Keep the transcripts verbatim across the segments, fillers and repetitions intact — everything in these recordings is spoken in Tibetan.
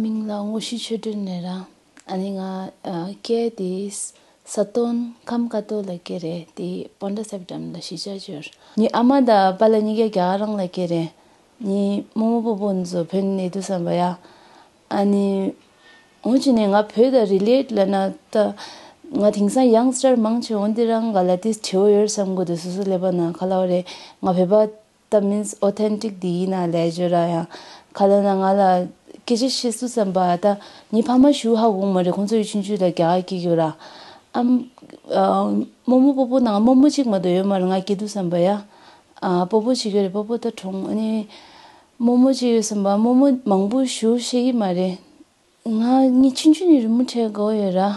མིང་ལ་ངོ་ཤེས་ཆོས་སྒྲོན་རེད་ར། ཨ་ནི་ང་ཨ་སྐད་དེ་ས་སྟོན་ཁམས་ཀ་ཏོ་ལ་སྐད་རེད། དེ་པོན་ཊ་སེབ་ཏམ་ལ་གཞིས་ཆགས་ཡོད། ངའི་ཨ་མ་དང་པཱ་ལགས་གཉིས་ཀ་རྒྱ་གར་རང་ལ་སྐད་རེད། ངའི་རྨོ་མོ་སྤོ་བོ་ཚོ་བོད་ནས་འདུག་བསམ་པ་ཡ། ཨ་ནི་འོ་ཅི་ནས་ང་བོད་དང་རི་ལེཊ་ལབ་ན་ད་ང་དེང་སང་ཡང་སི་ཊར་མང་ཆེ་འོ་འདི་རང་ག་ལ་ཏིས་བྲེལ་བ་ཡོད་བསམ་གོ་དུས་སོ་སོ་ཀླད་པ་ནང་ག་ལ་བ་རེད། ང་བོད་པ་ད་མིན་སི་ཨོ་ཐེན་ཊིག་འདི་ཡིན་ན་ལས་བརྗོད་ར་ཡང་ག་ལ་ན་ང་ལ་སྐད་ཆ་བཤད་སུ་བསམ་པ་ད་ངའི་ཕ་མ་ཞུ་ཧ་གོ་མ་རེད། ཁོང་ཚོ་ཡི་ཆུང་ཆུང་ལ་རྒྱ་གར་སྐད་ཡོད་ར། ཨམ་ཨ་རྨོ་མོ་སྤོ་བོ་ནང་རྨོ་མོ་གཅིག་མ་གཏོགས་ཡོད་མ་རེད། ང་སྐྱེས་དུས་བསམ་པ་ཡ། ཨ་སྤོ་བོ་གཅིག་ཡོད་རེད། སྤོ་བོ་ད་གྲོངས། ཨ་ནི་རྨོ་མོ་གཅིག་ཡོད་བསམ་པ་རྨོ་མོ་མང་པོ་ཞུ་ཤེས་ཀྱི་མ་རེད། ང་ངའི་ཆུང་ཆུང་ནས་རི་མོ་བྲིས་དགའ་བོ་ཡོད་ར།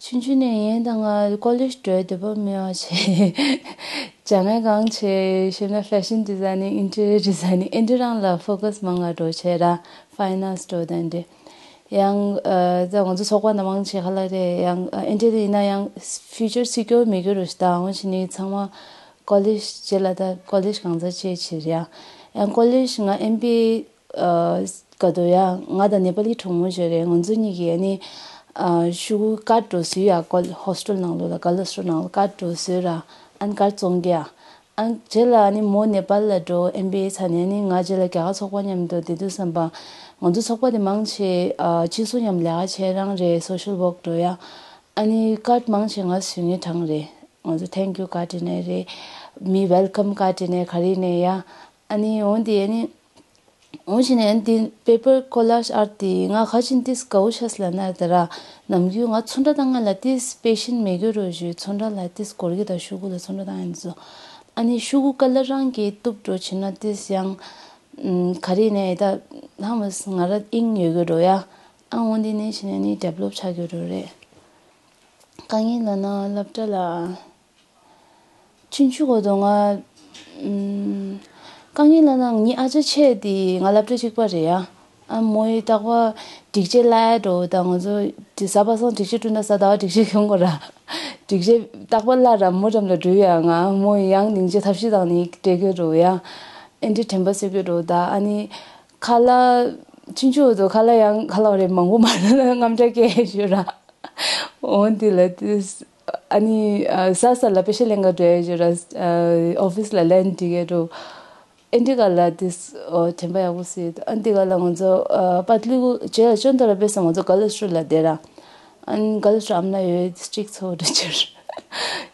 ཆུང་ཆུང་ནས་ཡིན་ད་ང་ཀོ་ལེཇ་འགྲོ་འདོད་པ་མེད་པ་བྱས། སྦྱང་ཡ་གང་བྱས་ཤེ་ན་ཕེ་ཤན་ཌི་ཛའི་ནིང་ཨིན་ཊི་རི་ཡར་ཌི་ཛའི་ནིང་ཨེ་འདྲ་རང་ལ་ཕོ་ཀ་སི་མང་ང་འགྲོ་བྱས་ར། ཕའིན་ཨར་ཊི་འགྲོ་དང་འདྲ། ཡང་ཨ་ད་ང་ཚོ་ཚོགས་པ་ནང་མང་ཆེ་ག་ལ་རེད། ཡང་ཨེ་འདྲ་ཡིན་ན་ཡང་ཕིའུ་ཅར་སི་ཀོར་མི་དགོས་རུ་ཞིག་ད་འོང་ཕྱིན་ནི་ཚང་མ་ཀོ་ལེཇ་རྗེས་ལ་ད་ཀོ་ལེཇ་གང་ཚ་ཅེས་བྱེད་རེད། ཡང་ཀོ་ལེཇ་ང་ཨེམ་བི་ཨེ་ཨ་ག་དོ་ཡ་ང་དང་ནེ་པ་ལི་གྲོགས་མོ་བྱོས་རེད། ང་ཚོ་གཉིས་ཀྱིས་ཨ་ནི་ཨ་ཤུ་གུ་ཀར་འགྲོ་སུས་ཡ་ཀོ་ཧོ་སི་ཊལ་ནང་ལོ་ལ་ག་ལ་སི་ཊོར་ནང་ལ་ཀར་འགྲོ་སུས་ར་ཨན་ཀར་བཙོང་གི་ཡ། ཨན་རྗེས་ལ་ཨ་ནི་མོ་ནེ་པ་ལ་འགྲོ་ཨེམ་བི་ཨེ་ཚར་ནས་ཨ་ནི་ང་རྗེས་ལ་རྒྱ་གར་ཚོགས་པ་མཉམ་དུ་བསྡད་དུས་བསམ་པ་ང་ཚོ་ཚོགས་པ་དེ་མང་ཆེ་ཨ་སྤྱི་ཚོགས་མཉམ་ལས་ཀ་བྱེད་རང་རེད། སོ་ཤལ་ཝོག་འགྲོ་ཡ། ཨ་ནི་ཀར་མང་ཆེ་ང་བཟོས་ངེས་གྲངས་རེད། ང་ཚོ་ཐེང་ཀྱུ་ཀར་དེ་ནས་རེད། མི་ཝེལ་ཀམ་ཀར་དེ་ནས་ག་རེ་ནས་ཡ། ཨ་ནི་འོན་ཏེ་ཨ་ནི། འོང་ཕྱིན་ནས་འདི་པེ་པར་ཀོ་ལེཇ་ཨར་ཊི་དེ་ང་ཁ་ཆེན་ཏིས་དགའ་བོ་ཤ་ལ་ན་དེ་ར། ནམ་རྒྱུན་ང་ཚོན་ཁྲ་བཏང་ང་ལ་ཏིས་པེ་ཤན་མེད་གི་རོ་ཞུ། ཚོན་ཁྲ་ལ་ཏིས་སྐོར་གི་ད་ཤུ་གུ་ལ་ཚོན་ཁྲ་བཏང་ཡིན་ཚོ། ཨ་ནི་ཤུ་གུ་ཀ་ལ་རང་གི་གཏུབ་འགྲོ་ཕྱིན་ན་ཏིས་ཡང་ཨམ་ག་རེ་ནས་ད་ཧ་མ་སི་ང་ར་ཨིང་ཡོད་གི་རོ་ཡ། ཨ་འོང་འདི་ནས་ཕྱིན་ནས་ནི་ཌེ་ཝེ་ལོབ་ཆགས་གི་རོ་རེད། དཀའ་ངལ་ལབ་ན་སློབ་གྲྭ་ལ། ཆུང་ཆུང་གོ་དོ་ང་། ཨམ། དཀའ་ངལ་ལབ་ན་ངའི་ཨ་ཅག་ཆེ་དེ་ང་སློབ་གྲྭ་གཅིག་པ་རེད་ཡ། ཨ་མོ་ཡི་རྟག་པར་སྒྲིག་ཆས་ལ་འགྲོ་དང་ང་ཚོ་དེ་གཟའ་པ་སངས་སྒྲིག་ཆས་བསྐྲུན་ན་གཟའ་ཟླ་བ་སྒྲིག་ཆས་གྱོན་དགོས་ར། སྒྲིག་ཆས་རྟག་པར་ལ་ར་མོ་འགྲམ་ལ་འགྲོ་ཡ། ང་མོ་ཡང་སྙིང་རྗེ་ཐབས་ཤེས་དང་ནི་སྤྲད་གི་འགྲོ་ཡ། ཨེ་འདྲ་དྲན་པ་གསོས་གི་འགྲོ་ད། ཨ་ནི་ཁ་ལག་ཆུང་ཆུང་འོ་དོ་ཁ་ལག་ཡང་ཁ་ལག་རེ་མང་པོ་མ་ལ་ལ་རྔམ་སྐྲག་སྐྱེ་ཞུ་ར། འོ་འདི་ལ་དུས། ཨ་ནི་ཨ་ས་ས་ལ་པེ་ཤ་ལེན་ག་འགྲོ་ཡ་ཞུ་ར། ཨ་ཨོ་ཕིས་ལ་ལན་འདི་ག་འགྲོ། ཨེ་འདི་ག་ལ་དུས་ཨོ་དྲན་པ་ཡག་པོ་སྲིད། ཨ་འདི་ག་ལ་ང་ཚོ་ཨ་པ་ཏི་ལུ་ཇེ་ལ་ཅོན་ཏ་ལ་པེ་ས་ང་ཚོ་ག་ལ་སུ་ལ་བསྡད་ར། ཨ་ནི་ག་ལ་སུ་ཨམ་ན་ཡོད་སི་ཊིག་ཚོ་འགྲོ་ཅེར།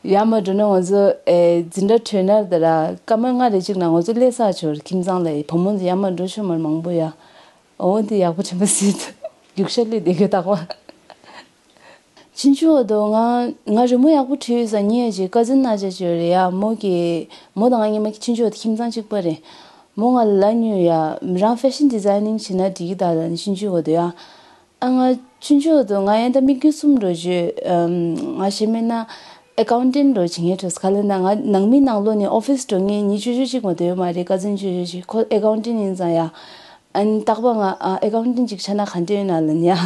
ཡ་མ་འགྲོ་ན་ང་ཚོ་ཨེ་འཛིན་གྲྭ་གྲོལ་ན་ད་ར་སྐར་མ་ལྔ་རེ་གཅིག་ན་ང་ཚོ་སླེབས་ས་ཆོར་ཁྱིམ་ཚང་ལ་བུ་མོ་ཚོ་ཡ་མ་འགྲོ་ཆོ་མར་མང་པོ་ཡ། འོ་འདི་ཡག་པོ་དྲན་པ་སྲིད། རྒྱུག་ཤར་ལས་བསྡད་གི་རྟག་པ། ཆུང་ཆུང་བ་དོ་ང་ང་རི་མོ་ཡག་པོ་བྲིས་ཡོད་ས་ཉེ་ཡ་ཅིག་ཀ་ཛིན་ཨ་ཅག་ཅིག་ཡོད་རེད་ཡ། མོ་གི་མོ་དང་ང་གཉིས་མ་ཆུང་ཆུང་བ་དོ་ཁྱིམ་ཚང་གཅིག་པ་རེད། མོ་ང་ལ་ཉོས་ཡ་རང་ཕེ་ཤན་ཌི་ཛའི་ནིང་བྱེད་ན་འགྲིག་གི་ད་ལ་ནི་ཆུང་ཆུང་བ་དོ་ཡ། ཨ་ང་ཆུང་ཆུང་བ་དོ་ང་ཡན་ད་མི་རྒྱུ་གསུམ་འགྲོ་བརྗོད་ང་ཞེ་མེད་ན་ཨེ་ཀའུན་ཊེན་འགྲོ་བྱེད་ངེས་འགྲོ་ས་ག་ལ་ན་ང་ནང་མི་ནང་ལོགས་ནས་ཨོ་ཕིས་འགྲོ་ངེས་ཉི་ཆུང་ཆུང་གཅིག་མ་དོ་ཡོད་མ་རེད། ཀ་ཛིན་ཆུང་ཆུང་གཅིག་ཁོ་ཨེ་ཀའུན་ཊེན་ཡིན་ཙང་ཡ། ཨ་ནི་རྟག་པར་ང་ཨ་ཨེ་ཀའུན་ཊེན་ཅིག་ཆགས་ན་ག་འདྲ་ཡོད་ན་ལབ་ཡ།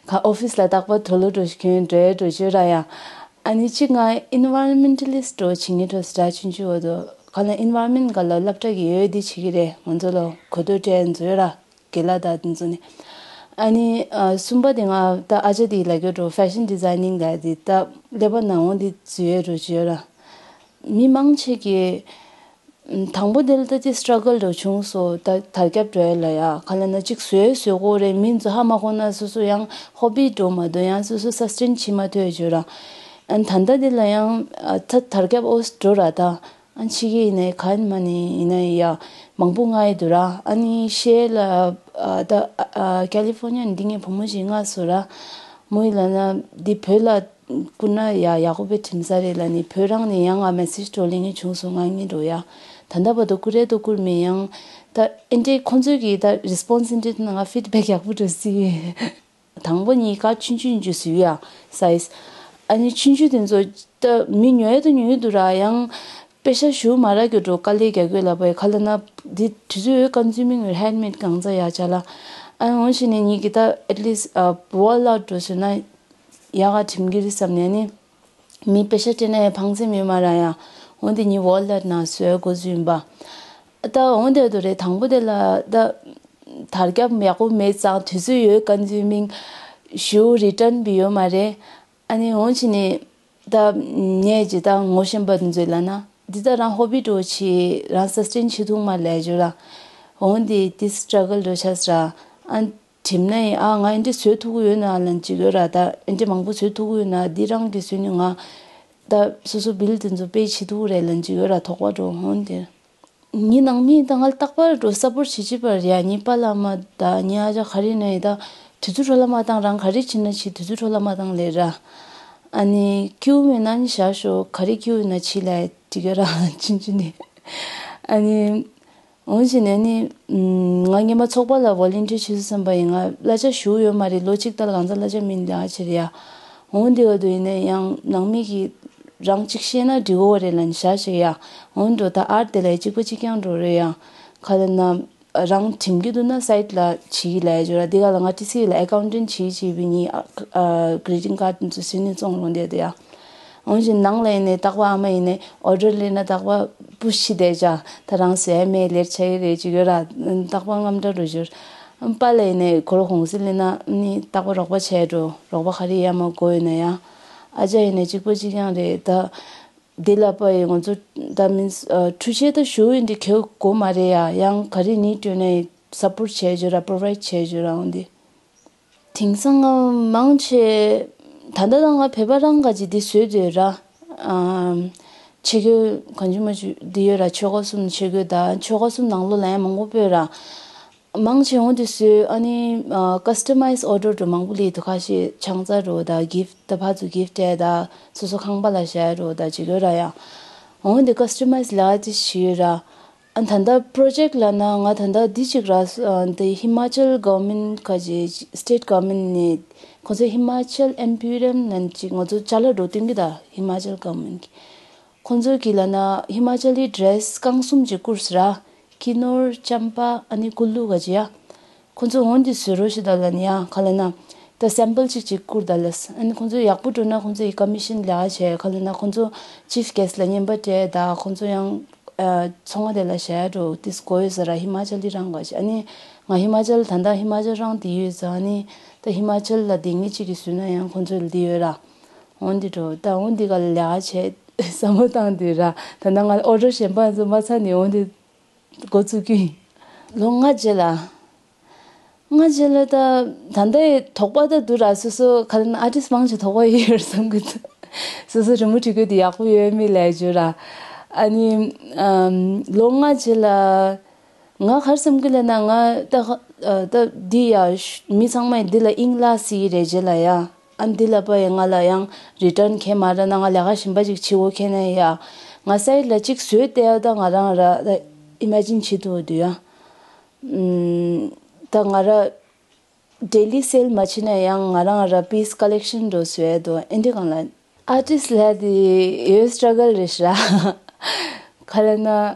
ག་ཨོ་ཕིས་ལ་རྟག་པར་དོ་ལོ་འགྲོ་ཞིག་གྱོན་འགྲོ་ཡ་འགྲོ་བྱོས་ར་ཡ། ཨ་ནི་གཅིག་ང་ཨེན་ཝཱ་རོན་མེན་ཊ་ལི་སི་ཊི་འགྲོ་བྱེད་ངེས་འགྲོ་ས་འདྲ་ཆུང་ཆུང་བ་དོ་ག་ལ་ཨེན་ཝཱ་རོན་མེན་ཊ་ག་ལ་སློབ་གྲྭ་གི་ཡོད་དེ་བྱེད་ཀྱི་རེད། ང་ཚོ་ལ་གོ་ཐོས་སྤྲད་མཛོད་ར་དགེ་ལགས་དང་དེ་ཚོ་ནི། ཨ་ནི་ཨ་གསུམ་པ་དེ་ང་ད་ཨ་ཅག་དེ་ལ་གྱོད་འགྲོ་ཕེ་ཤན་ཌི་ཛའི་ནིང་ལ་དེ་ད་ཀླད་པ་ནང་འོང་དེ་འཛུལ་ཡ་འགྲོ་བྱོས་ར། མི་མང་ཆེ་གིས། དང་པོ་དེ་ལ་ད་ཅི་སི་ཊྲ་གལ་འགྲོ་བྱུང་སོ། ད་དར་ཁྱབ་འགྲོ་ཡ་ལ་ཡ་ག་ལ་ན་ཅིག་བཟོས་བཟོས་གོ་རེད། མི་ཚོ་ཧ་མ་གོ་ན་སོ་སོ་ཡང་ཧོ་བི་འགྲོ་མ་འདུག་ཡང་སོ་སོ་སས་ཊེན་བྱེད་མ་ཐུབ་ཡ་བརྗོད་ར། ཨན་ད་ལྟ་དེ་ལ་ཡང་ད་དར་ཁྱབ་ཨོ་སི་འགྲོ་ར་ད། ཨན་ཕྱི་གི་ཡིན་ནའི་ག་ཡིན་མ་ནི་ཡིན་ན་ཡ་མང་པོ་མངགས་ཡི་འདུག་ར། ཨ་ནི་ཤེལ་ལ་ད་ཀ་ལི་ཧྥོར་ནི་ཡ་ནི་འདི་ངའི་བུ་མོ་ཞིག་མངགས་སོ་ར། མོ་ཡི་ལ་ན་འདི་བོད་ལ། བསྐུར་ན་ཡ་ཡག་པོ་དཔེ་དྲན་ས་རེད་ལབ་ནི་བོད་རང་ནས་ཡང་ང་མེ་སེ་ཇི་འགྲོ་ལེན་གྱི་བྱུང་སོང་། ང་གཉིས་འགྲོ་ཡ། ད་ལྟ་བར་དུ་བསྐུར་རེད་དོ་བསྐུར་མེད་ཡང་། ད་ཨེ་འདྲའི་ཁོང་ཚོས་ཀྱིས་ད་རི་སི་པོན་སི་ཨེ་འདྲའི་ན་ང་ཕིཌ་བེག་ཡག་པོ་འགྲོ་སྲིད། དང་པོ་གཉིས་ཀ་ཆུང་ཆུང་ཆུང་ཞུ་ཡ་སའི་ཛི། ཨ་ནི་ཆུང་ཆུང་དེ་ཚོ་ད་མི་ཉོ་ཡ་ད་ཉོ་ཡི་འདུག་ར་ཡང་། པེ་ཤ་ཞུ་མ་རག་གི་འགྲོ་དཀའ་ལས་རྒྱག་གི་ལབ་པའི་ཁ་ལ་ན་འདི་དུས་ཚོད་ཡོད་ག་ཚོད་མི་ངོས་ཧེན་མེད་གང་ཚ་ཡ་ཆ་ལ། ཨ་ནི་འོང་ཞིག་ནས་གཉིས་ཀྱི་ད་ཨེ་ཊི་ལི་སི་ཊི་ཝོལ་ཨའུཊ་འགྲོ་ཟེར་ན། ཡག་ག་ཁྲིམས་འགལ་བསམ་ནས་ནི། མི་པེ་ཤ་སྤྲད་ན་ཡང་ཕངས་སེམས་ཡོད་མ་ར་ཡ། འོན་ཏེ་ཉི་ཝོལ་ལེཊ་ནང་བཟོས་དགོས་ཚུལ་ཡིན་པ། ད་འོན་ཏེ་དུ་རེད་དང་པོ་དེ་ལ་ད། དར་ཁྱབ་ཡག་པོ་མེད་ཙང་དུས་ཚོད་ཡོད་ག་ཚོད་མིན་ཞུ་རི་ཊན་བི་ཡོད་མ་རེད། ཨ་ནི་འོང་ཕྱིན་ནས་ད་ངས་ཇི་ལྟར་ངོ་ཤེས་པ་འདི་ཚོས་ལབ་ན་འདི་ད་རང་ཧོ་བི་འདྲ་བོ་བྱེད་རང་སས་ཊེན་བྱེད་ཐུབ་མ་རེད་ལབ་ཡོད་ར། འོང་དེ་དེ་སི་ཊྲ་གལ་འདྲ་བོ་ཆགས་སོང་ར། ཨ། དྲིས་ན་ཡང་ཨ་ང་འདི་འདྲ་བཟོས་ཐུབ་ཀྱི་ཡོད་ན་ལབ་ཅིག་ཡོད་ར། ད་འདི་འདྲ་མང་པོ་བཟོས་ཐུབ་ཀྱི་ཡོད་ན་འདི་རང་གིས་བཟོས་ནས་ང་ད་སོ་སོ་བིལ་དེ་ཚོ་པེ་བྱེད་ཐུབ་ཀྱི་རེད་ལབ་ཅིག་ཡོད་ར། དོགས་པ་འདྲ་བོ་འོང་དེ། ངའི་ནང་མིས་ད་ང་ལ་རྟག་པར་འདྲ་བོ་སཔོར་ཊི་བྱེད་ཀྱི་ཡོད་པ་རེད་ཡ། ངའི་པཱ་ལགས་མ་དང་ངའི་ཨ་ཅག་ག་རེ་ཡིན་ན་ཡང་ད་དུས་ཚོད་འཕྲོ་བརླག་མ་བཏང་། རང་ག་རེ་བྱེད་ན་བྱེད། དུས་ཚོད་འཕྲོ་བརླག་མ་བཏང་ལབ་ར། ཨ་ནི་སྐྱིད་པོ་མེད་ན་ནི་བཞག་ཤོག་ག་རེ་སྐྱིད་པོ་ཡོད་ན་བྱེད་ལབ་འགྲིག་གི་ར་ཆུང་ཆུང་ནས། ཨ་ནི། འོང་བྱས་ནས་ནི། ང་སྔོན་མ་ཚོགས་པ་ལ་ཝོ་ལན་ཊི་ཡར་བྱེད་དུས་ཙམ་པ་ཡིན། ང་གླ་ཆ་ཞུ་ཡོད་མ་རེད། ལོ་གཅིག་ལྟར་གང་ཚ་གླ་ཆ་མིན་ལས་ཀ་བྱེད་རེད་ཡ། འོང་དེ་བ་དུ་ཡིན་ན་ཡང་ནང་མི་གིས་རང་གཅིག་ཤེས་ན་འགྲིག་གོ་རེད་ལབ་ནས་བཞག་བྱས་ཡ། འོང་འགྲོ་ད་ཨར་ཊི་དེ་ལ་གཅིག་པ་གཅིག་རྐྱང་འགྲོ་རེད་ཡ། ག་ལ་ན། རང་འགྲིམ་གྱི་འདུག་ན་སའིཊ་ལ་བྱེད་ལབ་ཡ་ཅིག་ཡོད་ར། དེ་ག་ལ་ང་ཊི་སི་ལ་ཨེ་ཀའུན་ཊེན་ཊི་བྱེད་བྱེད་པའི་ངའི་གི་རི་ཊིང་ཀཱ་ཌི་ཚོ་བཟོས་ནས་བཙོང་རུང་བསྡད་འདུག་ཡ། འོན་ཀྱང་ནང་ལ་ཡིན་ནའི་རྟག་པར་ཨ་མ་ཡིན་ནའི་ཨོར་ཌར་སླེབས་ན་རྟག་པར་པུ་ཤི་བསྡད་བྱ། ད་རང་བཟོས་མེད་ལེཊ་ཆགས་ཀྱི་རེད་ཅིག་ཡོད་ར། རྟག་པར་དངངས་སྐྲག་འདྲ་བོ་ཅིག་ཡོད། པཱ་ལགས་ཡིན་ནའི་ཁོ་རང་གུང་སེང་སླེབས་ན་ནི་རྟག་པར་རོགས་པ་བྱས་འགྲོ། རོགས་པ་ག་རེ་ཡར་མར་དགོས་ཡོད་ན་ཡང་། ཨ་ཅག་ཡིན་ནའི་གཅིག་པ་གཅིག་རྐྱང་རེད་ད། འདི་ལ་པ་ཡིས་ང་ཚོ་ད་མིན་འཕྲུལ་ཆས་ད་ཞུ་ཡིན་འདི་གལ་དགོས་མ་རེད་ཡ། ཡང་ག་རེ་ནི་སྤྲོད་ན་ཡིན་སཔོརཊ་བྱས་བྱོས་ར། པོ་རོ་བའིཌ་བྱས་བྱོས་ར། འོང་འདི། དེང་སང་ང་མང་ཆེ་ད་ལྟ་ད་ང་བོད་པ་རང་ག་ཅིག་འདི་བཟོས་འདོད་ར། ཨམ། ཆས་གོས་གང་ཅི་མ་ཅི་འདི་ཡོད་ར། ཆོལ་ཁ་གསུམ་ཆས་གོས་དང་ཆོལ་ཁ་གསུམ་ནང་ལོགས་ལ་ཡང་མང་པོ་སྤོས་ར། མང་ཆེ་འོང་འདི་བཟོས། ཨ་ནི་ཨ་ཀ་སི་ཊ་མའི་ཛི་ཨོར་ཌར་འདྲ་མང་པོ་སླེབས་འདུག་ཁ་ཤས་ཆང་ས་འདྲ་དང་གིཕ་ཊི་ད་ཕར་ཚུར་གིཕ་ཊི་སྤྲད་དང་སོ་སོ་ཁང་པ་ལ་བཞག་འདྲ་དང་ཅིག་ཡོད་ར་ཡ། འོང་འདི་ཀ་སི་ཊ་མའི་ཛི་ལས་ཀ་ཅིག་བྱས་ཡོད་ར། ཨ་ད་ལྟ་པོ་རོ་ཇེཀ་ལབ་ན་ང་ད་ལྟ་འདི་ཅིག་ར། ཨ་འདི་ཧི་མ་ཅལ་གོ་ཝར་མེན་ཊི་ག་ཅིག་སི་ཊེཊ་གོ་ཝར་མེན་ཊི་ནས་ཁོང་ཚོ་ཧི་མ་ཅལ་ཨེམ་པུ་རམ་ལབ་ཅིག་ང་ཚོ་ཅ་ལག་འདྲ་བོ་སྟོན་གྱི་ད་ཧི་མ་ཅལ་གོ་ཝར་མེན་ཊི་གིས། ཁོང་ཚོ་གིས་ལབ་ན་ཧི་མ་ཅལ་ལི་ཌི་རེ་སི་རྐང་གསུམ་ཅིག་བསྐུར་ཟེར་ར། ཀི་ནོར། ཅམ་པ། ཨ་ནི་ཀུ་ལུ་ག་ཅིག་ཡ། ཁོང་ཚོ་འོང་འདི་བཟོས་རོགས་ཞེས་ད་ལབ་ནི་ཡ། ག་ལབ་ན། ད་སེམ་པལ་ཅིག་ཅིག་བསྐུར་ད་ལབ། ཨ་ནི་ཁོང་ཚོ་ཡག་པོ་འགྲོ་ན་ཁོང་ཚོ་ཡི་ཀོ་མི་ཤན་ལས་ཀ་བྱས། ག་ལབ་ན་ཁོང་ཚོ་ཅིཕ་གེ་སི་ལ་རྔན་པ་སྤྲད་ད་ཁོང་ཚོ་ཡང་ཨ་ཚོང་པ་དེ་ལ་བྱས་འགྲོ་དེ་དགོས་ཡོད་ཟེར་ར། ཧི་མ་ཅལ་ལི་རང་ག་ཅིག། ཨ་ནི་ང་ཧི་མ་ཅལ་ད་ལྟ་ཧི་མ་ཅལ་རང་དེ་ཡོད་ཟེར། ཨ་ནི་ད་ཧི་མ་ཅལ་ལ་དེ་ངེད་ཅིག་གིས་བཟོས་ན་ཡང་ཁོང་ཚོ་ལ་དེ་ཡོད་ར། འོང་འདི་འགྲོ་ད་འོང་འདི་ག་ལ་ལས་ཀ་བྱས་བསམ་བློ་བཏང་འདི་ར། ད་ལྟ་ང་ཨོར་ཌར་གཞན་པ་ཚོ་མ་ཚར་ནས་འོང་འདི། འགོ་བཙུགས་རྒྱུ་ཡིན། ལོ་ལྔ་རྗེས་ལ། ལྔ་རྗེས་ལ་ད་ད་ལྟའི་དོགས་པ་ད་འདུག་ར། སོ་སོ་ག་ལ་ན་ཨར་ཊིསི་མང་ཆེ་དོགས་པ་ཡོད་རེད་བསམ་གི་འདུག་སོ་སོ་རི་མོ་བྲིས་རྒྱུ་དེ་ཡག་པོ་ཡོད་མེད་ལབ་རྒྱུ་ར། ཨ་ནི་ཨམ། ལོ་ལྔ་རྗེས་ལ་ང་ག་རེ་བསམ་གི་ལབ་ན་ང་ད་ད་འདི་ཡ་མི་ཚང་མས་འདི་ལ་དབྱིངས་ལ་སི་རེད་རྗེས་ལ་ཡ། ཨ་འདི་ལ་པ་ཡ་ང་ལ་ཡང་རི་ཊརན་ཁེ་མ་ར་ན་ང་ལས་ཀ་གཞན་པ་ཅིག་བྱེད་འོ་ཁེ་ན་ཡ། ང་སའིཌ་ལ་ཅིག་བཟོས་ཏེ་ཡ་ད་ང་རང་ར་ད་ཨི་མེ་ཇིན་བྱེད་ཐུབ་འདུག་ཡ། ཨམ། ད་ང་ར་ཌེ་ལི་སེལ་མ་བྱེད་ན་ཡང་ང་རང་ར་པིས་ཀ་ལེག་ཤན་འདྲ་བཟོ་ཡ་འདུག་ཨེ་འདྲ་གང་ལ། ཨར་ཊིསི་ལབ་ཡ་དེ་ཡོད་སི་ཊྲ་གལ་རེད་ཤག་ག་ལབ་ན་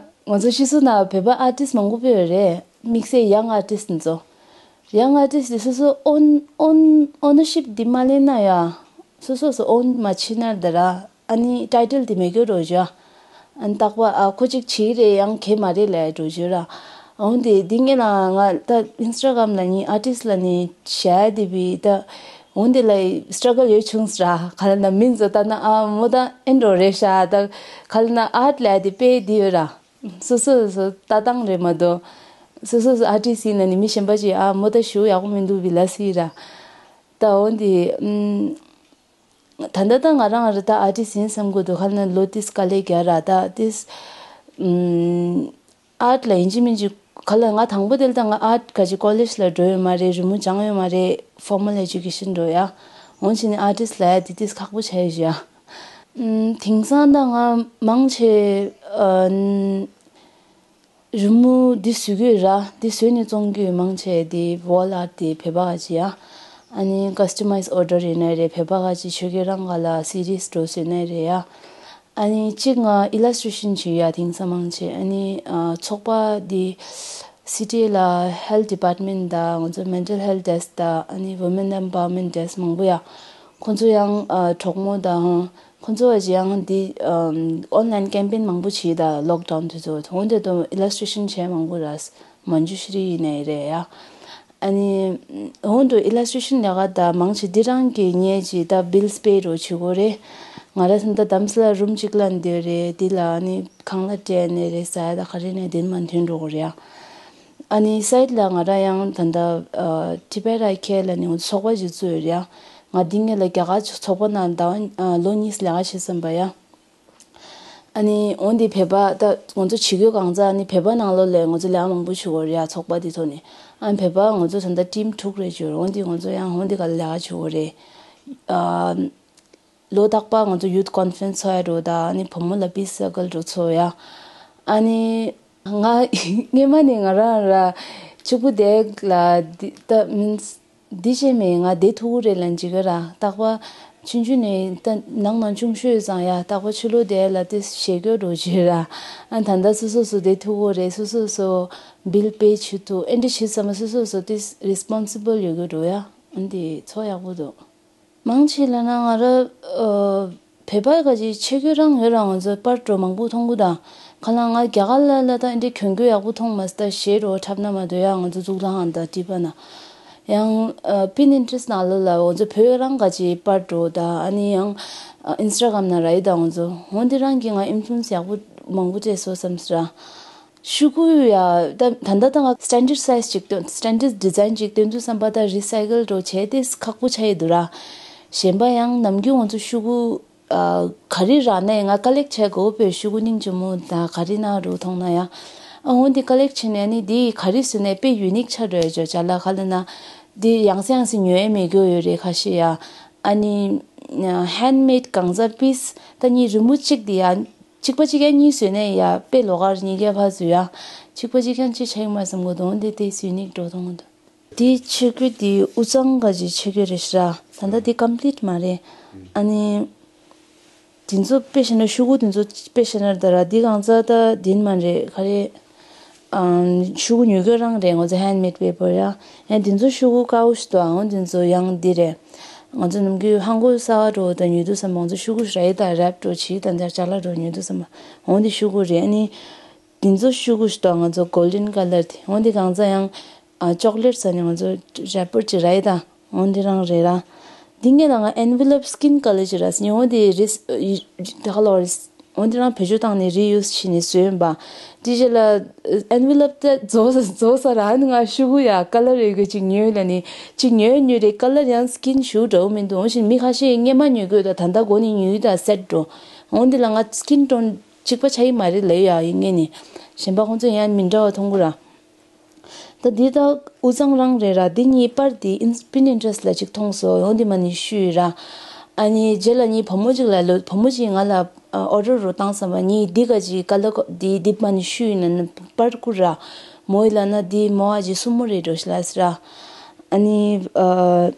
ང་ཚོ་ཕྱི་སོ་ན་བོད་པ་ཨར་ཊིསི་མང་པོ་སྤོས་ཡོད་རེད། དམིགས་བསལ་ཡང་ཨར་ཊིསི་འདི་ཚོ། ཡང་ཨར་ཊིསི་འདི་སོ་སོ་ཨོན་ཨོན་ཨོ་ནར་ཤིབ་འདི་མ་ལེན་ན་ཡ། སོ་སོ་སོ་ཨོན་མ་བྱེད་ན་ད་ར། ཨ་ནི་ཊའི་ཊལ་དེ་མེད་གི་རོ་ཇ། ཨ་ནི་རྟག་པ་ཨ་ཁོ་གཅིག་བྱེད་ཀྱི་རེད་ཡང་གལ་མ་རེད་ལབ་རོ་ཇ་ར། འོན་ཏེ་འདི་ངེད་ལ་ང་ད་ཨིན་སི་ཊ་གྷ་རམ་ལ་ནི་ཨར་ཊིསི་ལ་ནི་བྱ་དེ་བི་ད། འོན་ཏེ་ལ་སི་ཊྲ་གལ་ཡོད་བྱུང་ཟེར་ར། ག་ལ་ན་མིན་ཟོ་ད་ན་ཨ་མོ་ད་ཨེ་འགྲོ་རེད་ཤག་ད་ག་ལ་ན་ཨར་ཊི་ལབ་དེ་དཔེ་འདི་ཡོད་ར། སོ་སོ་སོ་ལྟ་སྟངས་རེད་མ་གཏོགས། སོ་སོ་སོ་ཨར་ཊིསི་ཡིན་ན་ནི་མི་གཞན་པ་ཅིག་ཨ་མོ་ད་ཞུ་ཡག་པོ་མི་འདུག་བི་ལ་སི་ར། ད་འོན་ཏེ་ཨམ། ད་ལྟ་ད་ང་རང་ར་ད་ཨར་ཊིསི་ཡིན་བསམ་གི་འདུག་ག་ལ་ན་ལོ་ཏིས་དཀའ་ལས་རྒྱག་ར་ད་ཏིས། ཨམ། ཨར་ཊི་ལ་ཡིན་གཅིག་མིན་གཅིག་ག་ལ་ང་དང་པོ་དེ་ལ་ད་ང་ཨར་ཊི་ག་ཅིག་ཀོ་ལེཇ་ལ་འགྲོ་ཡོད་མ་རེད། རི་མོ་སྦྱངས་ཡོད་མ་རེད། ཕོར་མལ་ཨེ་ཇུ་ཀེ་ཤན་འགྲོ་ཡ། འོན་ཕྱིན་ནས་ཨར་ཊིསི་ལབ་ཡ་དེ་ཏིས་ཁག་པོ་ཆགས་ཡོད་ཤག་ཨམ། དེང་སང་ད་ང་མང་ཆེ་ཨ། རི་མོ་འདི་བཟོ་གི་ཡོད་ར། འདི་བཟོས་ནས་བཙོང་གི་ཡོད། མང་ཆེ་འདི་ཝོལ་ཨར་ཊི་དེ་བོད་པ་ག་ཅིག་ཡ། ཨ་ནི་ཀ་སི་ཊ་མའི་ཛི་ཨོར་ཌར་ཡིན་ནའི་རེད། བོད་པ་ག་ཅིག་ཆོས་སྐད་རང་ག་ལ་སི་རི་ཡས་འགྲོ་བཟོས་ནའི་རེད་ཡ། ཨ་ནི་གཅིག་ང་ཨི་ལས་ཊི་རེ་ཤན་བྱེད་ཡ་དེང་སང་མང་ཆེ། ཨ་ནི་ཨ་ཚོགས་པ་འདི་སི་ཊི་ལ་ཧེལ་ཐི་ཌི་པཱར་ཊི་མེན་ཊི་དང་ང་ཚོ་མེན་ཊལ་ཧེལ་ཐི་ཌེ་སི་ཀི་དང་ཨ་ནི་ཝུ་མེན་ཨེམ་པ་ཝར་མེན་ཊི་ཌེ་སི་ཀི་མང་པོ་ཡ། ཁོང་ཚོ་ཡང་ཨ་གྲོགས་མོ་དང་། ཁོང་ཚོ་ཡང་འདི་ཨམ་ཨོན་ལའིན་ཀེམ་པེན་མང་པོ་བྱས་ད་ལོག་ཌའུན་དུས་ཚོད་འོན་ཏེ་དུ་ཨི་ལས་ཊི་རེ་ཤན་བྱས་མང་པོ་ར། མན་ཇུ་ཤི་རི་ནས་རེད་ཡ། ཨ་ནི་འོན་ཏེ་ཨི་ལས་ཊི་རེ་ཤན་ལས་ཀ་ད་མང་ཆེ་འདི་རང་གི་ངས་ཅིག་ད་བིལ་སི་པེ་རོ་བྱེད་དགོས་རེད། ང་རང་ད་དམ་སྲི་ལ་རུམ་གཅིག་ལ་འདི་རེད། འདི་ལ་ཨ་ནི་ཁང་གླ་སྤྲད་ནས་རེད་ཟ་ཡ་ད་ག་རེ་ནས་འདི་མ་ཐོན་འགྲོ་གི་རེད་ཡ། ཨ་ནི་སའིཌ་ལ་ང་རང་ཡང་ད་ལྟ་ཊི་བེཊ་ཨའི་ཁེར་ལ་ནི་ཚོགས་པ་ཞིག་བཙུགས་ཡོད་རེད་ཡ། ང་འདི་སྔོན་ལ་རྒྱ་གར་ཚོགས་པ་ནང་ཟླ་བ་ལོ་གཉིས་ལས་ཀ་བྱས་ཟིན་པ་ཡ། ཨ་ནི་འོན་ཏེ་བོད་པ་ད་ང་ཚོ་བྱེད་དགོས་གང་ཟག་ཨ་ནི་བོད་པ་ནང་ལོགས་ལ་ང་ཚོ་ལས་ཀ་མང་པོ་བྱེད་དགོས་རེད་ཡ། ཚོགས་པ་འདི་ཐོག་ནས་ཨ་ནི་བོད་པ་ང་ཚོ་ད་ལྟ་ཊིམ་དྲུག་རེ་བྱོས་རེད། འོན་ཏེ་ང་ཚོ་ཡང་འོན་ཏེ་ག་ལ་ལས་ཀ་བྱེད་དགོས་རེད། ཨ་ལོ་རྟག་པར་ང་ཚོ་ཡུཐ་ཀོན་ཕ་རེན་སི་ཚོགས་ཡ་འགྲོ་ད་ཨ་ནི་བུ་མོ་ལ་པིས་སར་ཀལ་འགྲོ་ཚོགས་ཡ། ཨ་ནི་ང་སྔོན་མ་ནས་ང་རང་ར་གཅིག་པུ་བསྡད་ལ་འདི་ད་མིན་འདི་བྱས་མེད། ང་བསྡད་ཐུབ་ཀྱི་རེད་ལབ་ཅིག་ར། རྟག་པར་ཆུང་ཆུང་ནས་ད་ནང་ནང་ཆུང་ཤོས་ཙང་ཡ། རྟག་པར་ཕྱི་ལོགས་བསྡད་ལ་དེ་ཞེད་སྐྱོ་འགྲོ་གི་ར། ཨ་ད་ལྟ་སོ་སོ་སོ་བསྡད་ཐུབ་ཀྱི་རེད། སོ་སོ་སོ་བིལ་པེ་བྱེད་ཐུབ། ཨེ་འདྲ་བྱེད་ཙམ་སོ་སོ་སོ་དེ་རི་སི་པོན་སི་བལ་ཡོད་ཀྱི་འགྲོ་ཡ། ཨ་འདི་ཚོ་ཡག་པོ་འདུག་མང་ཆེ་ལབ་ན་ང་ར་ཨ་བོད་པ་ག་ཅིག་ཆེ་རྒྱུ་རང་ཡོད་ར། ང་ཚོ་པར་འགྲོ་མང་པོ་མཐོང་གི་ད། ཁ་ལ་ང་རྒྱ་གར་ལ་ལ་ད་འདི་གྱོན་གྱོན་ཡག་པོ་མཐོང་མ་སྟ་ཞེ་རོ་འཁྲབ་ན་མ་འདོད་ཡ། ང་ཚོ་གཙུག་ལག་ཁང་ད་ཊི་བེཊ་ན་ཡང་ཨ་པིན་ཨིན་ཊི་རེ་སི་ནང་ལོ་ལ་ང་ཚོ་བོད་རང་ག་ཅིག་པར་འགྲོ་ད། ཨ་ནི་ཡང་ཨ་ཨིན་སི་ཊ་གྷ་རམ་ན་ར་ཡི་ད། ང་ཚོ་འོན་ཏེ་རང་གི་ང་ཨིན་ཕུ་ལུ་ཨེན་སི་ཡག་པོ་མང་པོ་སྤྲད་སོང་བསམ་སི་ར། ཤུ་གུ་ཡ་ད་ད་ལྟ་ད་ང་སི་ཊན་ཌར་ཌི་སའི་ཛི་ཅིག་སྟོན། སི་ཊན་ཌར་ཌི་ཌི་ཛའིན་ཅིག་སྟོན་དུས་ཙམ་པ་ད་རི་སའི་ཀལ་འགྲོ་བྱས་ཏེ་ཁག་པོ་ཆགས་ཡོད་འདུག་ར། གཞན་པ་ཡང་ནམ་རྒྱུན་ང་ཚོ་ཤུ་གུ་ཨ་ག་རེ་རག་ནའི་ང་ཀ་ལེག་བྱེད་དགོས་པའི་ཤུ་གུ་སྙིང་རྗེ་མོ་ད་ག་རེ་ན་རུ་མཐོང་ན་ཡ། ཨ་འོན་ཏེ་ཀ་ལེག་བྱས་ནས་ནི་འདི་ག་རེ་བཟོས་ནས་དཔེ་ཡུ་ནིག་ཆགས་འགྲོ་ཡ་ཅོ་ཅ་ལག་ག་ལ་ན། འདི་ཡང་སེ་ཡང་སེ་ཉོ་ཡ་མེད་རྒྱུ་ཡོད་རེད་ཁ་ཤས་ཡ། ཨ་ནི་ཧན་མེད་གང་ཟག་པིས་ད་ནི་རི་མོ་གཅིག་འདི་ཡ། གཅིག་པ་གཅིག་ཡང་གཉིས་བཟོས་ནས་ཡ་དཔེ་ལོགས་ཀར་གཉིས་ཀ་ཕར་བཟོས་ཡ། གཅིག་པ་གཅིག་ཡང་ཅི་ཆགས་ཡོད་མ་བསམ་གོ་དོན་དེ་དེ་བཟོས་ནས་འགྲོ་མཐོང་གོ་དོན། དེ་ཆེ་རྒྱུ་དེ་དབུས་གཙང་ག་ཅིག་ཆེ་རྒྱུ་རེད་ཤི་ར། ད་ལྟ་དེ་ཀམ་པི་ལིཊ་མ་རེད། ཨ་ནི་དེ་ཚོ་དཔེ་བཤད་ན་ཤུ་གུ་དེ་ཚོ་དཔེ་བཤད་ན་ད་ར་དེ་གང་ཚ་ད་དེན་མ་རེད་ག་རེད། ཨང་ཤུ་གུ་ཉོ་གི་རང་རེད། ང་ཚོ་ཧན་མེད་པེ་པར་ཡ། ཡང་དེ་ཚོ་ཤུ་གུ་དཀར་པོ་ཞིག་འདུག་ཨང་དེ་ཚོ་ཡང་འདི་རེད། ང་ཚོ་ནམ་རྒྱུན་ཧང་གོ་ས་འགྲོ་དང་ཉོ་དུས་ཙམ་པ་ང་ཚོ་ཤུ་གུ་རེད་ད་རེབ་འགྲོ་བྱེད་དང་དེར་ཅ་ལག་འགྲོ་ཉོ་དུས་ཙམ་པ་འོང་དེ་ཤུ་གུ་རེད། ཨ་ནི་དེ་ཚོ་ཤུ་གུ་ཞིག་འདུག་ང་ཚོ་གོལ་ཌན་ཀ་ལར་དེ་འོང་དེ་གང་ཚ་ཡང་ཨ་ཅོག་ལེཊ་ཟ་ནི་ང་ཚོ་རེ་པར་ཅིག་རེད་ད། འོན་ཏེ་རང་རེད་ར། འདི་ངས་ལ་ང་ཨེན་ཝི་ལོབ་སི་ཀིན་ཀ་ལར་ཅིག་ར་སི་ཉི་འོན་ཏེ་རིས་ད་ག་ལོ་རིས། འོན་ཏེ་རང་བེད་སྤྱོད་བཏང་ནས་རི་ཡུ་སི་བྱས་ནས་བཟོས་ཡིན་པ། དེ་རྗེས་ལ་ཨེན་ཝི་ལོབ་དེ་རྫོགས་རྫོགས་ས་ར་ཨ་ནི་ང་ཤུ་གུ་ཡ་ཀ་ལར་ཡོད་གི་ཅིག་ཉོས་ལ་ནི་ཅིག་ཉོས་ཉོས་རེད། ཀ་ལར་ཡང་སི་ཀིན་ཞུ་འདྲ་བོ་མི་འདུག་འོན་ཞིག་མི་ཁ་ཤས་སྔས་མ་ཉོས་དགོས་ད་ད་ལྟ་མགོ་ནས་ཉོས་ད་སེད་འགྲོ། འོན་ཏེ་ལ་ང་སི་ཀིན་ཊོན་གཅིག་པ་ཆགས་ཡི་མ་རེད་ལབ་ཡ་ཡིན་ངེས་ནི། གཞན་པ་ཁོང་ཚོ་ཡང་མི་འདྲ་བ་མཐོང་གི་ར། ད་འདི་ད་དབུས་གཙང་རང་རེད་ར། འདི་གཉིས་པར་འདི་ཨིན་པིན་ཨིན་ཊི་རེ་སི་ལ་ཅིག་མཐོང་སོང་། ཡང་འདི་མ་ནི་ཤུ་ཡོད་ར། ཨ་ནི་རྗེས་ལ་ངའི་བུ་མོ་ཅིག་ལ་ལོ་བུ་མོ་ཅིག་ང་ལ་ཨོ་ཌར་རུ་བཏང་བསམ་པ་ངས་འདི་ག་ཅིག་ཀ་ལར་འདི་འདི་མ་ནི་ཤུ་ཡོད་ན་ནི་པར་བསྐུར་ར། མོ་ཡི་ལ་ན་འདི་མོ་ཨ་ཅིག་སྲུ་མོ་རེད་འགྲོ་ཤི་ལ་སི་ར། ཨ་ནི་ཨ།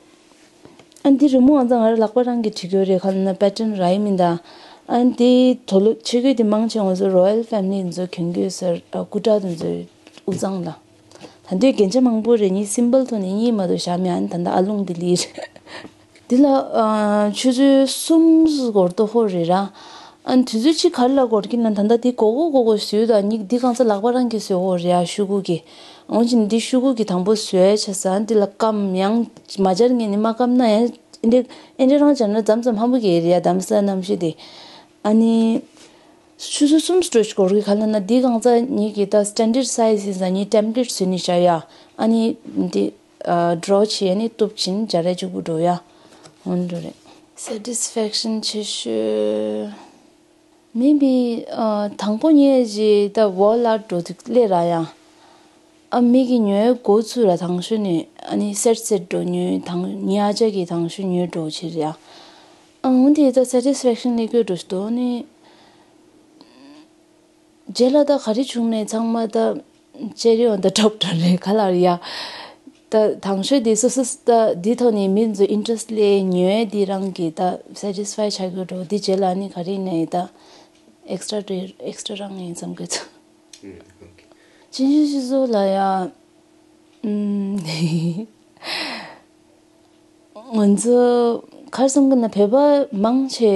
ཨ་འདི་རི་མོ་ང་ཚང་ང་རང་ལག་པ་རང་གིས་བྲིས་ཡོད་རེད། ཁ་ལ་ན་པེ་ཊན་ར་ཡི་མིན་ད། ཨ་འདི་དོ་ལོ་ཆེ་གོས་འདི་མང་ཆེ་ང་ཚོ་རོ་ཡལ་ཕེ་མི་ལི་ཚོ་གྱོན་གྱི་ཡོད་ས་ར་སྐུ་དྲག་དེ་ཚོ་དབུས་གཙང་ལ། ད་འདི་རྒྱན་ཆ་མང་པོ་རེད། ནི་སིམ་པལ་ཐོག་ནས་གཉིས་མ་གཏོགས་བཞག་མེད། ཨ་ནི་ད་ལྟ་ཨ་ལུང་འདི་ལི་རེད། འདི་ལ་ཨ་ཆུ་ཚོད་གསུམ་འགོར་དོ་ཧོ་རེད་ར། ཨ་ནི་དུས་ཚོད་གཅིག་ག་རེ་ལ་འགོར་གྱི་ན་ད་ལྟ་འདི་གོ་གོ་གོ་གོ་བཟོས་ད་ནི་འདི་གང་ཚ་ལག་པ་རང་གིས་བཟོས་འོ་རེད་ཡ་ཤུ་གུ་གི། འོན་ཀྱང་འདི་ཤུ་གུ་གི་དང་པོ་བཟོས་བྱས་ས་འདི་ལ་སྐམ་ཡང་མ་སྦྱར་ངེས་ནི་མ་སྐམ་ན་ཡང་ཨེ་འདྲ་ཨེ་འདྲ་རང་སྦྱར་ན་མཚམས་མཚམས་ཧམ་པོ་གི་རེད་ཡ་གདམ་ས་རྣམ་ཤེས་དེ། ཨ་ནི་ཆུ་ཚོད་གསུམ་སྤྲོ་ཞིག་འགོར་གི་ག་ལ་ན་འདི་གང་ཚ་ཉིད་ཀྱི་ད་སི་ཊན་ཌར་ཌི་སའི་ཛི་ཡིན་ས་ཉིད་ཊེམ་པི་ལེཊ་བཟོས་ནི་བཞག་ཡ། ཨ་ནི་འདི་ཨ་ཌོ་བྱས་ནི་གཏུབ་ཕྱིན་སྦྱར་ཡ་གཅིག་པུ་འགྲོ་ཡ། འོན་འགྲོ་རེད། སེ་ཊི་སི་ཕེག་ཤན་ཆེ་ཤོས། མིན་པའི་ཨ་དང་པོ་ཉལ་རྗེས་ད་ཝོལ་ཨའུཊ་འགྲོ་དུས་སླེབས་ར་ཡང་། ཨ་མི་གི་ཉོས་འགོ་ཚུགས་ར་དང་ཤོས་ནས་ཨ་ནི་སེར་སེར་འགྲོ་ཉོས་དང་ཉི་ཨ་ཅག་གི་དང་ཤོས་ཉོས་འགྲོ་ཕྱིར་ཡ། ཨ་འོན་ཏེ་ད་སེ་ཊི་སི་ཕེག་ཤན་སླེབས་ཀྱི་འགྲོ་ཞིག་འདུག་ནི། རྗེས་ལ་ད་ག་རེ་བྱུང་ནས་ཚང་མ་ད་ཅེ་རི་ཨོན་ད་ཊོབ་འདྲ་རེད་ག་ལ་རེད་ཡ། ད་དང་ཤོས་དེ་སོ་སོ་ད་འདི་ཐོག་ནས་མི་ཚོ་ཨིན་ཊི་རེ་སི་ཊི་སླེབས་ཉོས་དེ་རང་གི་ད་སེ་ཊི་སི་ཕའི་ཆགས་ཀྱི་འགྲོ་དེ་རྗེས་ལ་ནི་ག་རེ་ནས་ད་ཨེག་སི་ཊྲ་ཨེག་སི་ཊྲ་རང་ཡིན་བསམ་གི་ཚོད། ཅིན་ཅིན་ཤི་ཚོ་ལ་ཡ། ཨུམ། ང་ཚོ་ག་རེ་བསམ་གི་ན་བོད་པ་མང་ཆེ་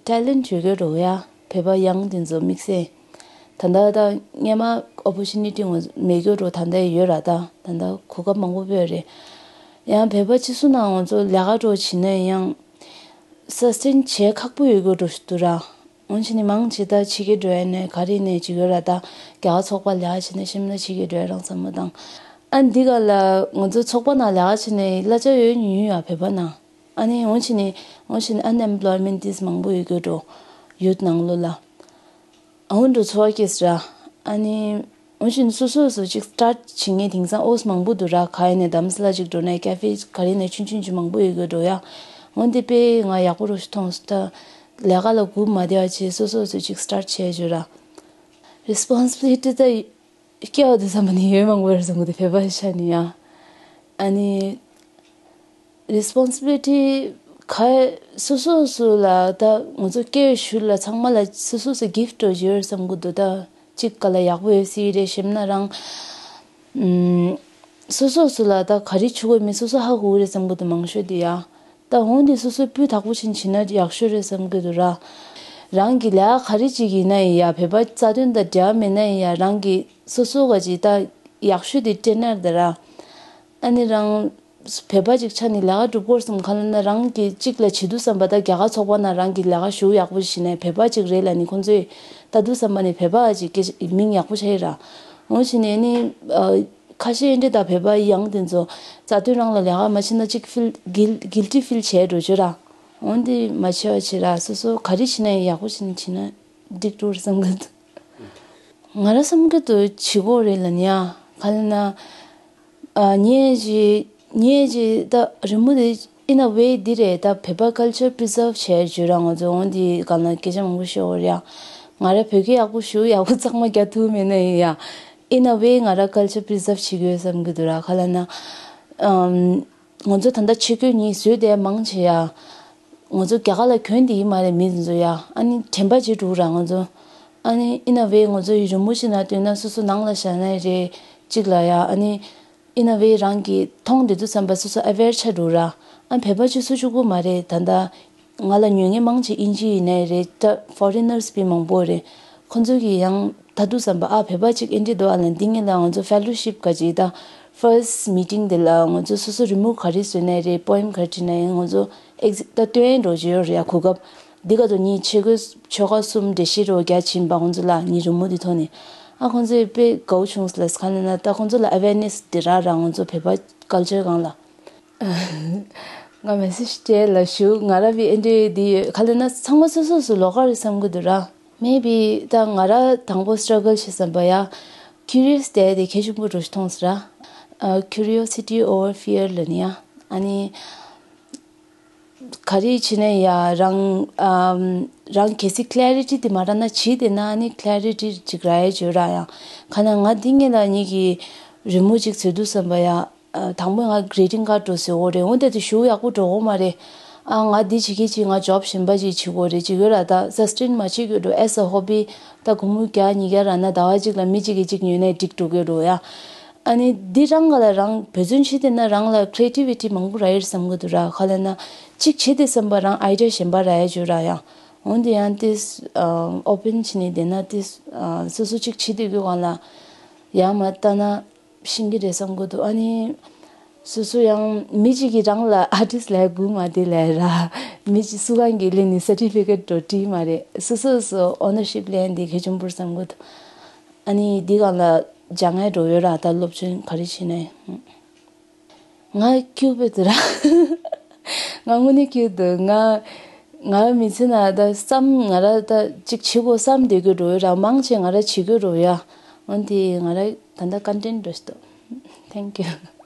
ཊེ་ལེན་ཊི་ཡོད་ཀྱི་རེད་ཡ། བོད་པ་ཡང་དེ་ཚོ་དམིགས་བསལ། ད་ལྟ་ད་སྔོན་མ་ཨོ་པོར་ཅུ་ནི་ཊི་ང་མེད་རྒྱུ་འགྲོ་ད་ལྟ་ཡོད་ར། ད་ད་ལྟ་གོ་སྐབས་མང་པོ་ཡོད་རེད། ཡང་བོད་པ་སྤྱི་ཚོགས་ནང་ང་ཚོ་ལས་ཀ་འགྲོ་བྱེད་ན་ཡང་སས་ཊེན་བྱེད་ཁག་པོ་ཡོད་རྒྱུ་འགྲོ་ཞིག་འདུག་ར། འོན་ཅི་ནི་མང་ཆེ་ད་ཕྱི་རྒྱལ་འགྲོ་ཡ་ནས་ག་རེ་ནས་ཅིག་ཡོད་ར། ད་རྒྱ་གར་ཚོགས་པ་ལས་ཀ་བྱེད་ན་ཤེས་ན་ཕྱི་རྒྱལ་འགྲོ་ཡ་རང་བསམ་བློ་བཏང་། ཨ་འདི་ག་ལ་ང་ཚོ་ཚོགས་པ་ནང་ལས་ཀ་བྱེད་ནས་གླ་ཆ་ཡོད་ཉུང་ཡོད་ཡ་བོད་པ་ནང་། ཨ་ནི་འོན་ཅི་ནི་འོན་ཅི་ནི་ཨན་ཨེམ་པ་ལོའི་མེན་ཊི་དེ་མང་པོ་ཡོད་རྒྱུ་འགྲོ་ཡུལ་ནང་ལོགས་ལ། ཨ་འོ་འགྲོ་ཚོར་བ་སྐྱེས་ར། ཨ་ནི་འོན་ཅི་ནི་སོ་སོ་སོ་ཅིག་སི་ཊཱར་ཊི་བྱེད་མཁན་དེང་སང་ཨོ་སི་མང་པོ་འདུག་ར། ག་ཡིན་ནས་དྷ་རམ་ས་ལ་ཅིག་འགྲོ་ནས་ཀེ་ཧྥེ་ག་རེ་ནས་ཆུང་ཆུང་ཅིག་མང་པོ་ཡོད་རྒྱུ་འགྲོ་ཡ། འོན་ཏེ་དཔེ་ང་ཡག་པོ་འགྲོ་ཞིག་མཐོང་སོང་། ད་ལས་ཀ་ལ་སྒུག་མ་བསྡད་པ་བྱས་སོ་སོ་སོ་ཅིག་སི་ཊཱར་ཊི་བྱས་བརྗོད་ར། རེ་སི་པོན་སི་བི་ལི་ཊི་ད་སྐྱེ་བ་དུས་ཙམ་པ་ནས་ཡོད་མང་པོ་རེད་བསམ་གི་འདུག་བོད་པ་ཆ་ནས་ཡ། ཨ་ནི་རེ་སི་པོན་སི་བི་ལི་ཊི་ག་སོ་སོ་སོ་ལ་ད་ང་ཚོ་སྐྱེ་བའི་ཤུལ་ལ་ཚང་མ་ལ་སོ་སོ་སོ་གིཕ་ཊི་འགྲོ་རྒྱུ་ཡོད་བསམ་གི་འདུག་ད་གཅིག་ག་ལ་ཡག་པོ་ཡོད་སྲིད་རེད་ཞེམ་ན་རང་ཨུམ། སོ་སོ་སོ་ལ་ད་ག་རེ་བྱེད་དགོས་མིན་སོ་སོ་ཧ་གོ་གི་རེད་བསམ་གི་འདུག་མང་ཤོས་དེ་ཡ། ད་འོན་ཏེ་སོ་སོའི་སྤུས་དག་པོ་ཕྱིན་བྱེད་ན་ཡག་ཤོས་རེད་བསམ་གི་འདུག་ར། རང་གི་ལས་ཀ་ག་རེ་ཅིག་ཡིན་ན་ཡིན་ཡ་བོད་པ་རྩ་དོན་དང་འབྲེལ་བ་མེད་ན་ཡིན་ཡ་རང་གི་སོ་སོ་ག་ཅིག་ད་ཡག་ཤོས་དེ་སྤྲད་ན་ད་ར། ཨ་ནི་རང་བོད་པ་ཅིག་ཆ་ནས་ལས་ཀ་སྒྲུབ་དགོས་བསམ་ག་ལ་ན་རང་གི་གཅིག་ལ་བྱེད་དུས་བསམ་པ་ད་རྒྱ་གར་ཚོགས་པ་ནང་རང་གི་ལས་ཀ་ཞུ་ཡག་པོ་ཞིག་ནས་བོད་པ་ཅིག་རེད་ལ་ནི་ཁོང་ཚོས་ལྟ་དུས་བསམ་པ་ནས་བོད་པ་ཅིག་སྐད་ཆ་མིང་ཡག་པོ་ཆགས་ཡོད་ར། འོ་ཞིག་ནས་ནི་ཨ། ཁ་ཤས་འདི་དང་བོད་པ་ཡང་དེ་ཚོ་རྩ་དོན་རང་ལ་ལས་ཀ་མ་བྱེད་ན་གཅིག་ཕིལ་གིལ་གིལ་ཊི་ཕིལ་བྱས་འགྲོ་རྒྱུ་ར། འོན་ཏེ་མ་བྱས་པ་བྱེད་ར་སོ་སོ་ག་རེ་བྱེད་ན་ཡག་པོ་བྱེད་ན་བྱེད་ན་འགྲིག་འགྲོ་རེད་བསམ་གི་འདུག་ང་ར་བསམ་གི་འདུག་བྱེད་དགོས་རེད་ལ་ནི་ཡ། ག་ལ་ན་ཨ་ངས་ཅི་ངས་ཅི་ད་རི་མོ་དེ་in a way འདི་རེད། ད་བོད་པ་ཀལ་ཅར་པི་རི་ཛརབ་བྱས་བརྗོད་ར་ང་ཚོ་འོན་ཏེ་ག་ལ་སྐད་ཆ་མང་པོ་ཤོད་འོ་རེད་ཡ། ང་ར་བོད་སྐད་ཡག་པོ་ཞུ་ཡག་པོ་གཙང་མ་རྒྱག་ཐུབ་མེད་ན་ཡིན་ཡ། in a way ང་ར་ཀལ་ཅར་པི་རི་ཛརབ་བྱེད་དགོས་བསམ་གི་འདུག་ར། ག་ལ་ན་ཨམ། ང་ཚོ་ད་ལྟ་ཆས་གོས་གཉིས་བཟོས་ཏེ་མང་ཆེ་ཡ། ང་ཚོ་རྒྱ་གར་ལ་གྱོན་དེ་ཡིན་མ་རེད་མི་ཚོ་ཡ། ཨ་ནི་དྲན་པ་བརྗེད་འགྲོ་ར་ང་ཚོ། ཨ་ནི་in a way ང་ཚོ་ཡི་རི་མོ་ཞིག་ན་སྟོན་ན་སོ་སོ་ནང་ལ་བཞག་ན་རེད་གཅིག་ལ་ཡ། ཨ་ནི་in a way རང་གི་མཐོང་བསྡད་དུས་ཙམ་པ་སོ་སོ་ཨ་ཝེར་ཆགས་འགྲོ་ར། ཨ་བོད་པ་ཅིག་སུ་གཅིག་པུ་མ་རེད་ད་ལྟ། ང་ལ་ཉོ་མཁན་མང་ཆེ་དབྱིན་ཇི་ཡིན་ནའི་རེད་ད་ཕོ་རི་ནར་སི་པི་མང་པོ་རེད། ཁོ་ཚོ་གིས་ཡང་ད་དུང་བསམ་པ་ཨ་བོད་པ་ཅིག་ཨེ་འདྲི་འདུག་ཨ་ལ་འདི་ངེད་ལ་ང་ཚོ་ཕེ་ལོ་ཤིབ་ག་ཅིག་ད་ཕར་སི་མི་ཊིང་དེ་ལ་ང་ཚོ་སོ་སོ་རི་མོ་ག་རེ་བཟོས་ནའི་རེད་པོ་ཨེམ་ག་རེ་བྲིས་ནའི་ང་ཚོ་ཨེག་ཟི་ད་སྟོན་འགྲོ་གི་ཡོད་རེད་ཡ། གོ་སྐབས་འདི་ག་དུ་ཉིད་ཆས་གོས་ཆོལ་ཁ་གསུམ་འགྲེལ་བཤད་རོགས་རྒྱག་བྱིན་པ་ང་ཚོ་ལ་ཉིད་རི་མོ་འདི་ཐོག་ནས་ཨ་ཁོང་ཚོས་དཔེ་དགའ་བོ་བྱུང་སོང་ལ་ག་ནས་ན་ད་ཁོང་ཚོ་ལ་ཨ་ཝེར་ནེ་སི་འདི་རག་ར་ང་ཚོ་བོད་པ་ཀལ་ཅར་སྒང་ལ། ང་མེ་སེ་ཇི་སྤྲད་ལ་ཞུ། ང་ར་བི་ཨེ་འདྲས་འདི་ཡོད་ག་ལ་ན་ཚང་མ་སོ་སོ་སོ་ལོགས་ཀ་རེད་བསམ་གི་འདུག་ར། མེ་བི་ད་ང་ར་དང་པོ་སི་ཊྲ་གལ་བྱེད་བསམ་པ་ཡ། ཁྱུ་རི་ཡོ་སི་ཊི་དེ་གལ་ཆེན་པོ་འགྲོ་ཞིག་མཐོང་སོང་ར། ཨ། curiosity over fear ལ་ནི་ཡ། ཨ་ནི་ག་རེ་བྱེད་ན་ཡ་རང་ཨམ། རང་གལ་སྲིད་ཀླེ་རི་ཊི་དེ་མ་རག་ན་བྱིས་དེ་ན་ཨ་ནི་ཀླེ་རི་ཊི་ཅིག་རག་ཡ་བྱོས་ར་ཡ། ག་ན་ང་འདི་ངེད་ལ་ཉིད་ཀྱི་རི་མོ་ཅིག་བཟོས་འདུག་བསམ་པ་ཡ། ཨ། དང་པོ་ང་གི་རི་ཊིང་ཀཱཌ་འགྲོ་ཟེར་འོ་རེད། འོན་ཏེ་དེ་ཞུ་ཡག་པོ་འགྲོ་གོ་མ་རེད། ཨ། ང་འདི་བྱེད་ཀྱི་ཅིག་ང་ཇོབ་གཞན་པ་ཅིག་བྱེད་དགོས་རེད་ཅིག་ཡོད་ར། ད་སས་ཊེན་མ་བྱེད་དགོས་འགྲོ་as a hobby ད་སྒོར་མོ་བརྒྱ་ཉིས་བརྒྱ་རག་ན་ཟླ་བ་གཅིག་ལ་མི་གཅིག་གིས་གཅིག་ཉོས་ནས་འགྲིག་འགྲོ་གི་རེད་ཡ། ཨ་ནི་འདི་རང་ག་ལ་རང་འབད་བརྩོན་བྱེད་དེ་ན་རང་ལ་ཁི་རི་ཨེ་ཊི་བི་ཊི་མང་པོ་རག་ཡོད་བསམ་གི་འདུག་ར། ག་ལ་ན་གཅིག་བྱེད་དེ་བསམ་པ་རང་ཨའི་ཌི་ཡ་གཞན་པ་རག་ཡ་བྱོས་ར་ཡ། འོན་ཏེ་ཡང་ཏིས་ཨ། ཨོ་པན་བྱས་ནས་བསྡད་ན་ཏིས་ཨ། སོ་སོ་གཅིག་བྱེད་དེ་གི་སྒང་ལ་ཡ་མ་ལྟ་ན། ཤེས་ཀྱི་རེད་བསམ་གི་འདུག་ཨ་ནི་སོ་སོ་ཡང་མི་གཅིག་གིས་རང་ལ་ཨར་ཊིསི་ལབ་དགོས་མ་དེ་ལབ་ར། མི་གཅིག་སུ་གང་གིས་ལེན་ནས་སར་ཊི་ཕི་ཀེཊ་འགྲོ་བྲིས་མ་རེད། སོ་སོ་སོ་ཨོ་ནར་ཤིབ་ལེན་དེ་གལ་ཆེན་པོ་རེད་བསམ་གི་འདུག་ཨ་ནི་འདི་སྒང་ལ་སྦྱང་ཡ་འགྲོ་ཡོད་ར། ད་སློབ་སྦྱོང་ག་རེ་བྱེད་ནའི། ང་སྐྱིད་པོ་འདུག་ར། ང་དངོས་གནས་སྐྱིད་འདུག་ང་ང་མི་ཚེ་ན་ད་བསམ་ང་ར་ད་ཅིག་བྱེད་དགོས་བསམ་བསྡད་དགོས་འགྲོ་ཡོད་ར། མང་ཆེ་ང་ར་བྱེད་དགོས་འགྲོ་ཡ། འོན་ཏེ་ང་ར་ད་ལྟ་ཀོན་ཊེན་ཊི་འགྲོ་ཞིག་འདུག Thank you.